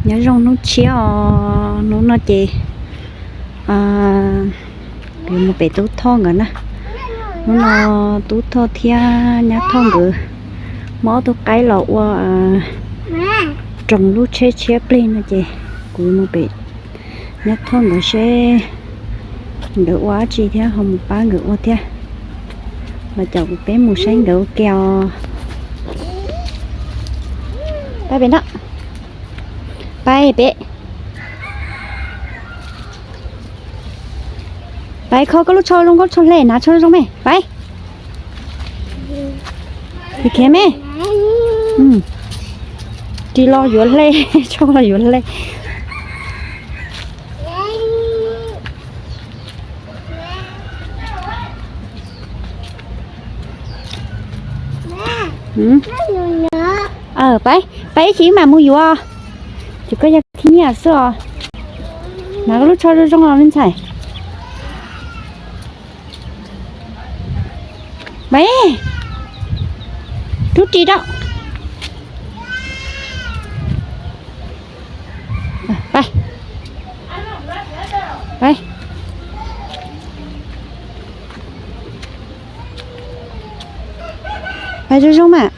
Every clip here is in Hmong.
Nyob zoo hnub tshiab os, hnub no ces kuv yuav mus pem Tub Thoj nkawd na. Hnub no Tub Thoj thiab Nyab Thoj nkawd muab ob tug qaib los ua roos lub tsheb tshiab plig no ces kuv yuav mus pem Nyab Thoj nkawd seb nkawd ua dab tsi thiab ho mus pab nkawd ua thiab. Los caum kuv peb mus saib nkawd ua ke os. Pab pem no. Pab pem. Pab kho koj lub tsho zoo, koj tsho hle na, tsho zoo me. Pab. Ris khiav me. Ris los yuav hle, tsho los yuav hle. Pab, pab ib chim mam mus yuav. Ces koj yog khib nyiab xwb os. Hnav koj lub tsho zoo zoo os me ntxhais. Pab, rub ris rau. Pab, pab, pab zoo zoo mas.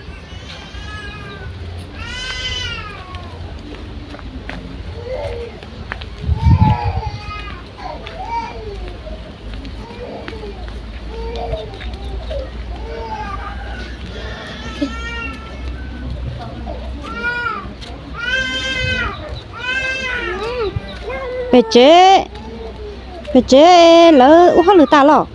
Pem tsev, pem tsev lawv ua hauj lwm tas los?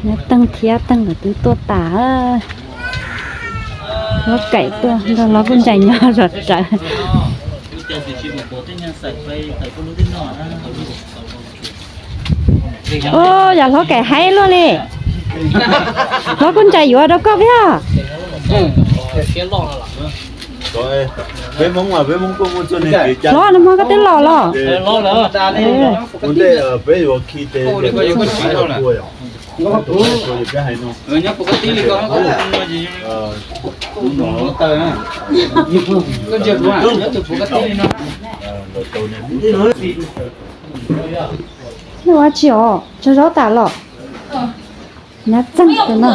Nyob Teej thiab Teej lawv twb tuaj tas. Hlob Kaim tuaj nrog Hlob Kub Ntsais nyob zov rawv. Yog Hlob Kaim haib luaj li. Hlob Kub Ntsais yuav rau koj thiab. Hlob, nag hmo koj twb los los? Nyob ua tsi os, tsaug zog tas los? Nyob txeeg tus no.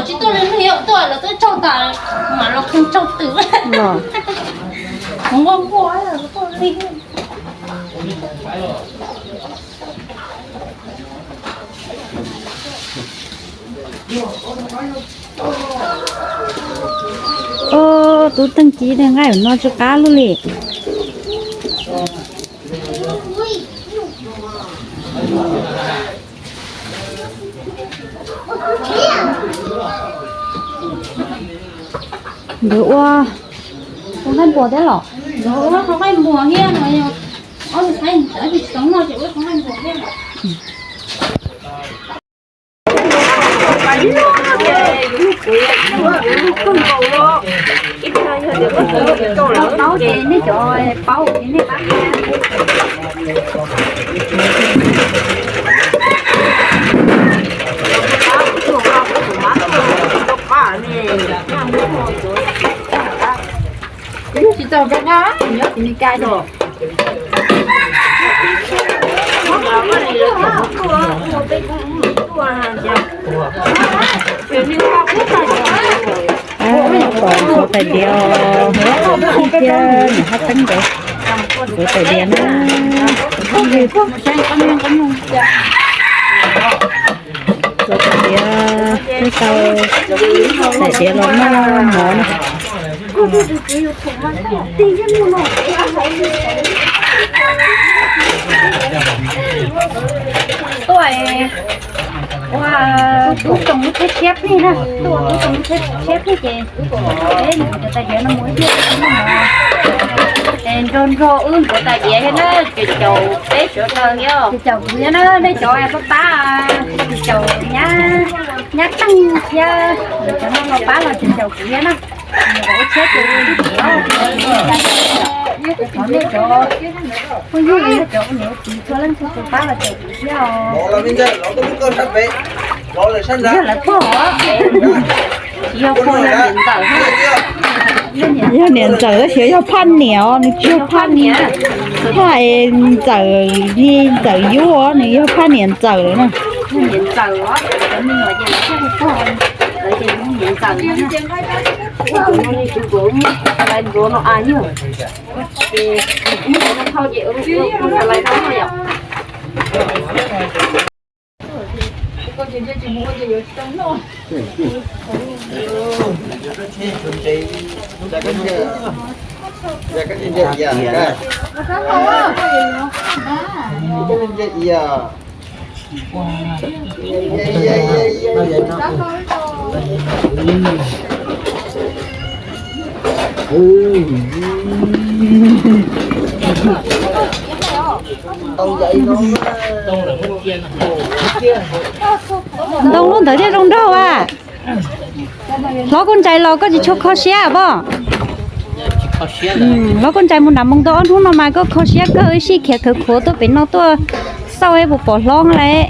Tub Teej Ci nqaij no tsis qab luaj li. Nkawd ua, ua nqaij npuas thiab los? Nkawd ua qhov nqaij npuas thiab no, ob tug saib tsis tau noj ces ua qhov nqaij npuas thiab. Paub ces nej cov paub ces nej pab. Tsis tau rov qab nyob tsis ni cai los. Pom ntxuav tais diav, ntxuav tais diav thiab niam hab teeb ntawd ntxuav tais diav na. Ntxuav tais diav, twb tau tais diav los noj mov na. Tuaj ua tub roos lub tsheb tshiab plig na, tuaj ua tub roos lub tsheb tshiab plig ces peb ntxuav tais diav no mus ib pliag, nrog nrog wb ntxuav tais diav thiab na, ces caum peb sawv daws thiab. Ces caum kuv thiab na, nej cov pab pab, ces caum nyab, nyab teej thiab cov no los pab los ces caum kuv thiab na. Phooj ywg, cov ua niam ua txiv txhua leej txhua tus pab los caum kuv thiab os. Yog lawv pog, tsis yog pog, yog niam ntxawm. Yog niam ntxawm tab sis yog phaj niam os, nws tsis yog phaj niam. Phaj ntxawm li ntxawm yub os, nws yog phaj niam ntxawm na. Niam ntxawm os, cov me nyuam ces lawv thiaj hu pog, lawv ces hu niam ntxawm na. Tus no li tus ntuav, lais ntuav no a yog. Ces mus no thauj ces ua xav lais thauj no yom. Ntoo lub ntawd thiaj zoo nraug a. Hlob Kuj Ntsais los koj tsis tshua kho siab poj? Hlob Kuj Ntsais mus nram Moos tau ob hnub no mas koj kho siab kawg, ib sij khiav khawv khuav tuaj pem no tuaj xauj eb puas pom hlob lawm.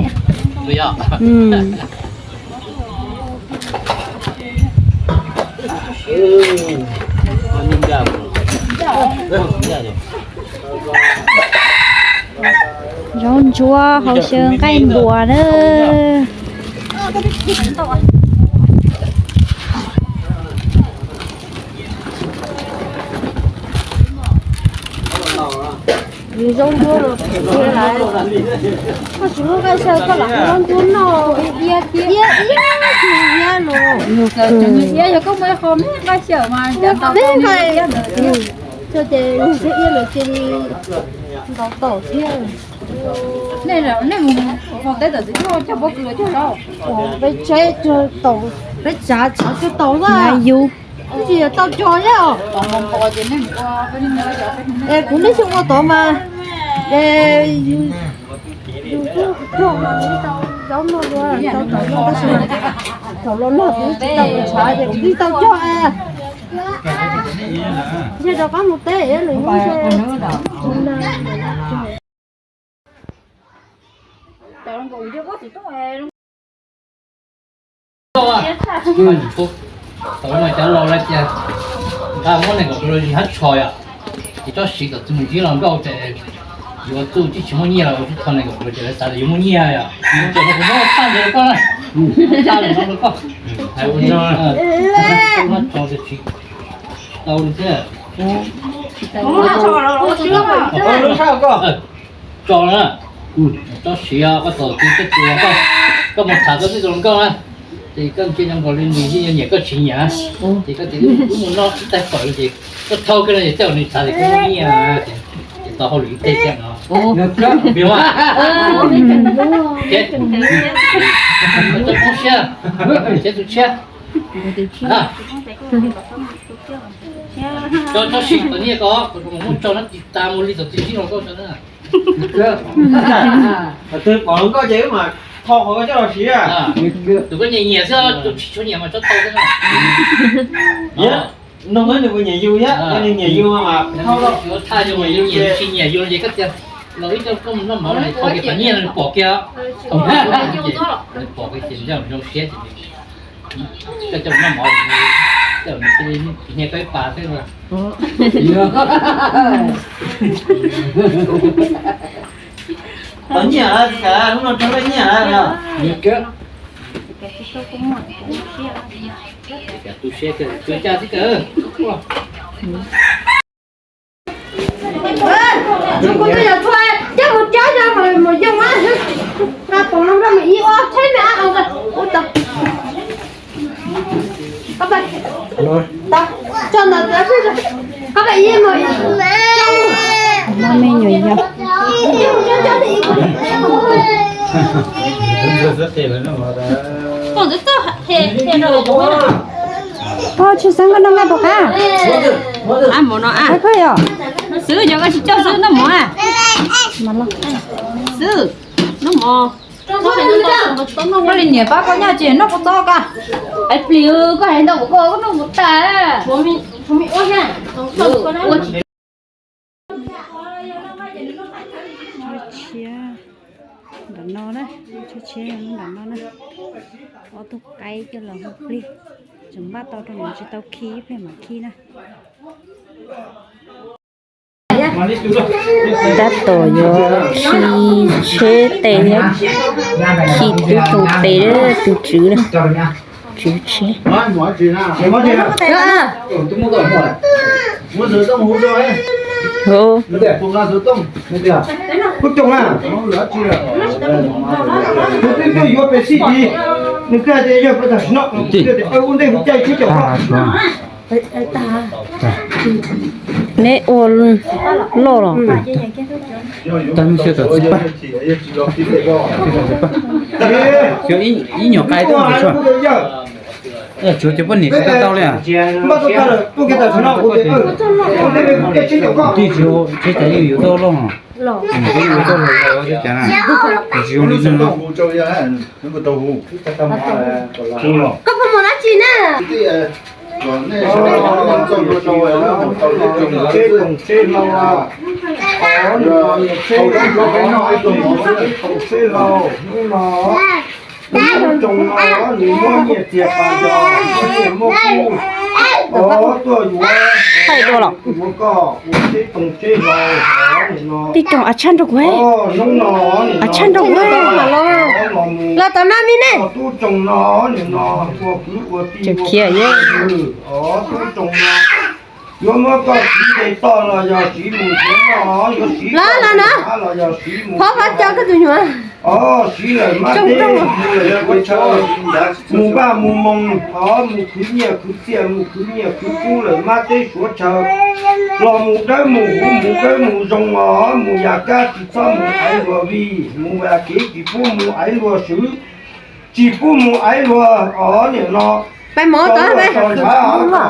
Zaub ntsuab hauv xyaw nqaij npua na. Zaub ntsuab no, koj tsis muaj nqaij xyaw koj lam hu zaub ntsuab noj, iab iab iab no. Iab yog koj muaj ib qho me nqaij xyaw mas cov tau me nqaij. Ces ntshe iab lawm ces ntau tau thiab. Nej mus hmo teb tawm txiv tuaj cog pob kws los cog zaub? Peb tsav tsav cog taus na. Yus tsis tau cog thiab os. Es kuv neb xyoo ua tod mas, es yus cog mas tau zaub noj dua, tau zaub noj tab sis thaum los nag kuv tsis tau tshav ces kuv twb tau cog. Ntshe rov qab mus teb lwm hnub ntshe. Thaum no cov laus lawv tias nqa muab nees nkaum rau lawv hab tsho yom, ces tsob siv kom txi mus ntsib los nkauj ces yuav txuj tsis tsis muaj nyiaj los ua tib tho nees nkaum rau ces lawv xav tias yuav muaj nyiaj yom. Ces no kuv muab txaj ntawd rau koj na, txaj ntawd no rau koj, hais ua no, tso tias tsis tau li thiab. Tso na, tsob siv koj txawm tib tug, koj mus tham koj tib tug hluas nkauj na, ces koj ntsia zoo nkaus li nws yeej yuav nyiam koj tsis nyiam, ces koj tias wb mus noj ib tais fawm ces koj thauj kiag no ces tej zaum nws xav tias koj muaj nyiaj, ces tau hauj lwm ib teg thiab no. Vim mas, koj txhob poob siab, siab tu tshiab. Tso tsob siv kom nyiaj ko, kuv muab tso na, tis tas mus li txog txij sib no koj tso na. Twb pom hluas nkauj ces wb mam tho qhov koj coj los siv. Tus koj nyiam nyiam xwb, tus tsis tshua nyiam mas tso tau xwb na. Noog nws puas nyiam yus thiab, yog nws nyiam yus mas thauj los. Tsis nyiam yus ces koj tias los wb coj koj mus noj mov, nws pom kiag pab nyiaj no nws pom kiag, nws pom kiag ces nws zoo siab ces koj coj mus noj mov, nyiaj koj ib pas xwb. Tau nyiaj lawm, hnub no rau lawm nyiaj lawm. Tu siab kawg, tu siab xwb kawg. Kuv twb yuav tshuaj coj mus cab cov mus yoog, nqa poom no rau mus ib ob tsheb me ab. Tso ntawd, koj pab ib mus. Me nyuam yaus. Koj tsis xeeb koj noj nqaij puas qab? Ab mov no a. Koj yog xwb, yog koj tsis coj xwb noj mov a. Xwb, noj mov. Koj li niam pab koj nyaj ces noj puas tau koj? Ais plis, koj hais ntau koj, koj noj puas tas? Ua tsis Na, tsheb tsheb ntawm no na, ob tug qaib coj los hu plig, tseem npaj tau rau nws tsis tau khi, ib pliag mam khi na. Tab tom yuav khi tsheb tes, khi tub roog tes, tus tswv, tswv tsheb. Neb ua loj los? Xyov ib nyuag qaib tuaj ntxiv tsuag. Tshuav cov poj niam tsis tau tau li. Tij tsis teb cas yeej yuav tau loj. Tsis yuav tau loj, tsis zoo li neeg no. Koj puas mus dab tsi na? Thaij dua los? Tij Toom, a tshaj nrog kuv, a tshaj nrog kuv. Los tom no me ne. Tseem khiav. Yuav muab koj siv nce toj los yog siv mus nrhiav noj, yuav siv los no los yog siv mus, phov phov cov koj tus nyuam. Siv lawm mas teb mus lawm yog ua chaw, mus vaj mus moos, mus khwv nyiaj khwv txiaj, mus khwv nyiaj khwv kub lawm mas teb suav chaw, los mus dawb mus huv, mus dawb mus zoo os, mus yam kab tsis txhob mus aiv luag vij, mus yam kev tsis pub mus aiv luag swv, tsis pub mus aiv luag os niam no. Tso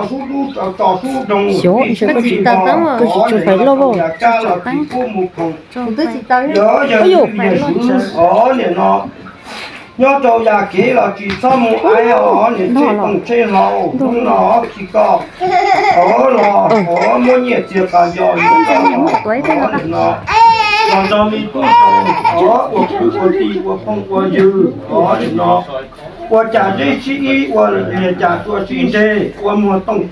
sub dub tso sub doog, tsis tau yam kab los tsis pub mus khoom, yog yawg niam swv os niam no. Nyob rau yam kev los tsis txhob mus aiv os niam, tsheb tooj tsheb hlau hnub no tsis koj, ov los ov muab nyiaj txiag tas yos yus os niam no. Los nrog me tub tsoom ov ua kwv ua tij ua phooj ua ywg os niam no. Ua cas zeb sib ib ua niam cas tua sib ntseg, ua muag tooj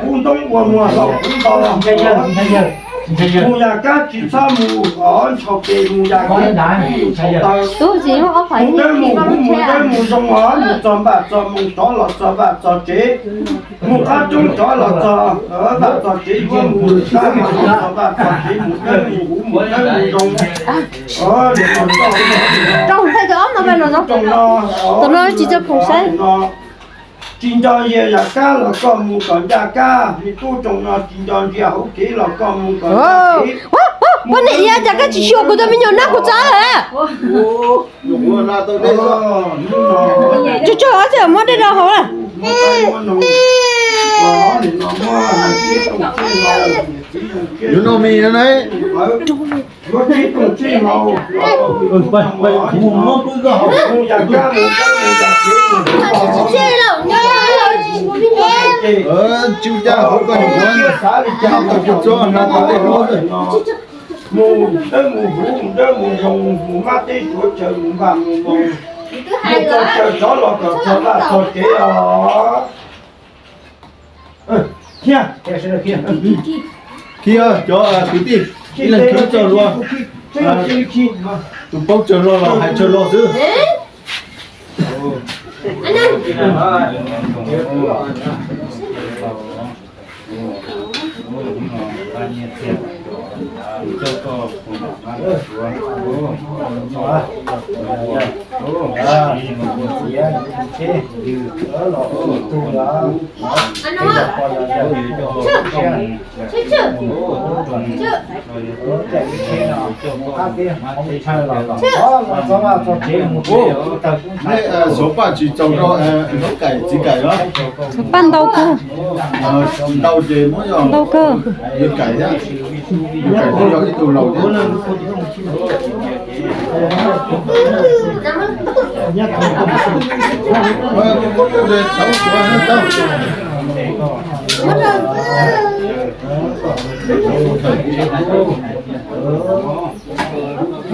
kub ntoob ua muag hlau kub nto. Mus yam kab tsis txhob mus os ntshaus tes, mus yam kev mus ntshaus taw. Mus dawb mus huv mus dawb mus zoo os, mus txog npaj txog moos rov los txog vaj txog tsev. Mus qab roob rov los txog vaj txog tsev, yuav mus qab mus txog vaj txog tsev, mus dawb mus huv mus dawb mus zoo. Rau thaij tus ob no, tus no tsis tso khoom saib. Tsis nco ntsia yam kab los koj mus kom ncaj kab, me tub tsoom no tsis nco ntsia hauv kev los koj mus kom ncaj kev. Poj niam, cas koj tsis xyuas kuv tus me nyuam no kuv txav lawm? Tsuag tsuag txawm muab dej rau hauv na. Yuav noj mis no na. Tsis ua cas, hauv koj nyuam qhuav tau kua txob hnav tau dej hlub. Mus dawb mus huv mus dawb mus zoo, mus mab teb suav chaw, mus npaj mus moos, mus txog chaw rov los kom txog vaj txog tsev os. Khi cov kwv tij, ib leeg khi txoj hlua, tus paub tsawg hlo los hais tsawg hlo xwb. Nej xuav paj tsis txaus rau Hmoob Kaim txiv Kaim los? Paj ntau kawg. Tsis ntau ces muab yog ntau kawg. Yog Kaim thiab. Yog Kaim thiab yog ib tug laus thiab.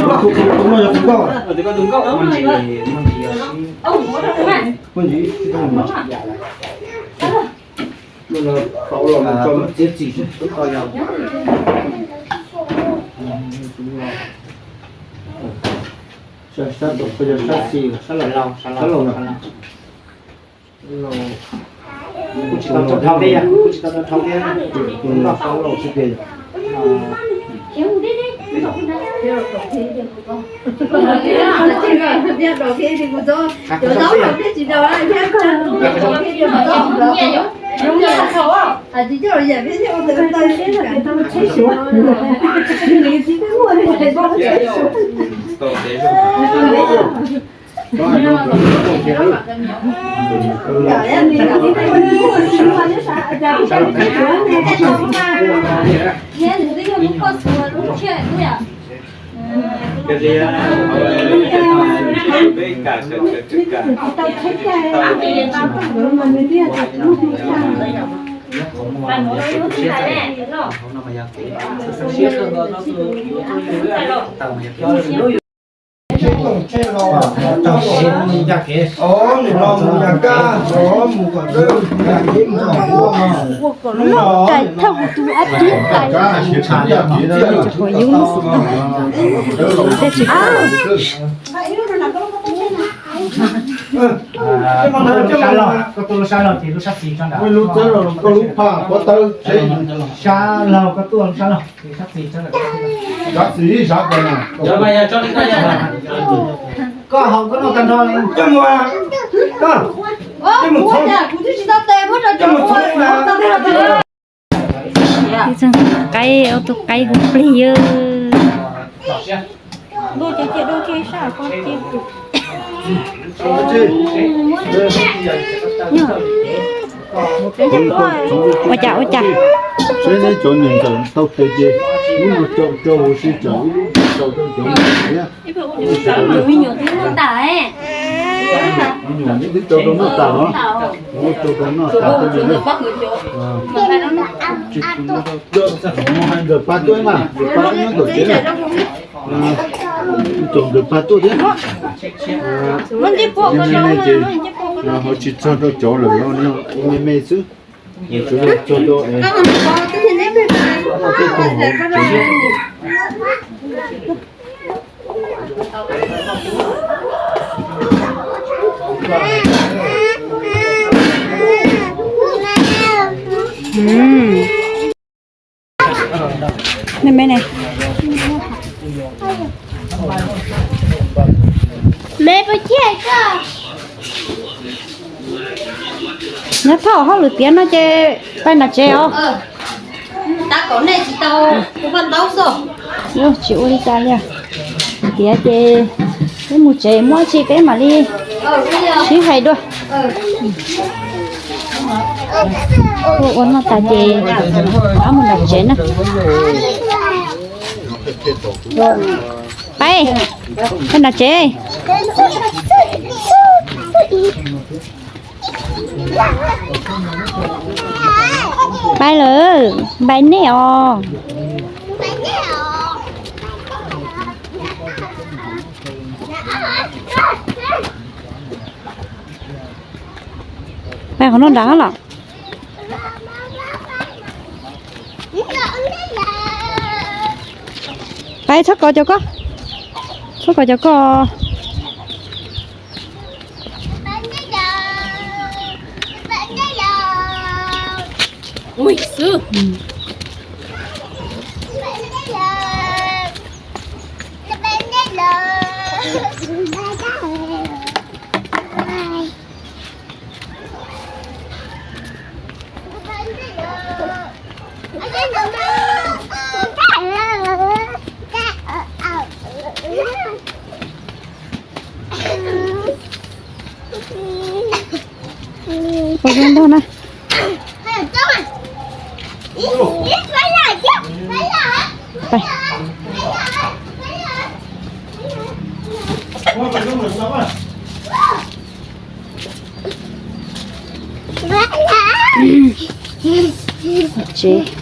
Tus no yog tus nkauj. Muaj ntsis, muaj ntsis yog sib, muaj ntsis tsis tau mus. Muaj no tau los mus tso txiav txim tub tau yog. Sab, sab, sab xis, sab laug, sab laug no. Kuj tsis tau tso dhau thiab, kuj tsis tau tso dhau thiab. Tus no sab laug xwb tiag. Tau siab ncaj kev. Ob nus no mus yas kab, ob mus kom dawb, yam kev mus kom ua, ua kom loj rais thaj tus ab tib tais. Tsuas yus tsis ab. Koj tuaj lub sab laug ces lub sab xis tso ntawm. Koj lub phaj pob tawb seb. Sab laug, koj tuaj lub sab laug ces sab xis tso ntawm. Sab xis sab ko na. Koj haus koj noj tag nrho li. Coj mus, coj mus txhoov, coj mus txhoov na. Qaib, ob tug qaib hu plig yawg. Ua cas, ua cas. Seb neb cov niam ntxawm tau tes ces lub no rau rau huv si tsam ib lub rau rau cov niam thiab. Me nyuam twb muaj tas, me nyuam twb rau rau noj tas los, rau rau noj tas. Mus hais ntawm pa tuaj mas, ntawm pa tuaj nyob tom tsev na. Tus nplawg pag tuaj thiab. Ho tsis txog rau cov lawm no, me me xwb. Tsuas yog txog rau tej tug hauv tsev. Me me ne. Me pab ciaj koj. Nyob thauj hauj lwm tiav no ces pais nram tsev os. Tab kaum nej tsis tau ua paj ntaub xwb. Yus tsis ua li cas li. Tiav ces peb mus tsev, muaj tsi peb mam li sib hais dua. Ua ua noj tas ces rov mus nram tsev na. Pais, pais nram tsev. Pais lawm, pais nej os. Pais qhov no nrad los. Pais txhob kov cov koj, txhob kov cov koj. Ua zoo ntag na. Tsev.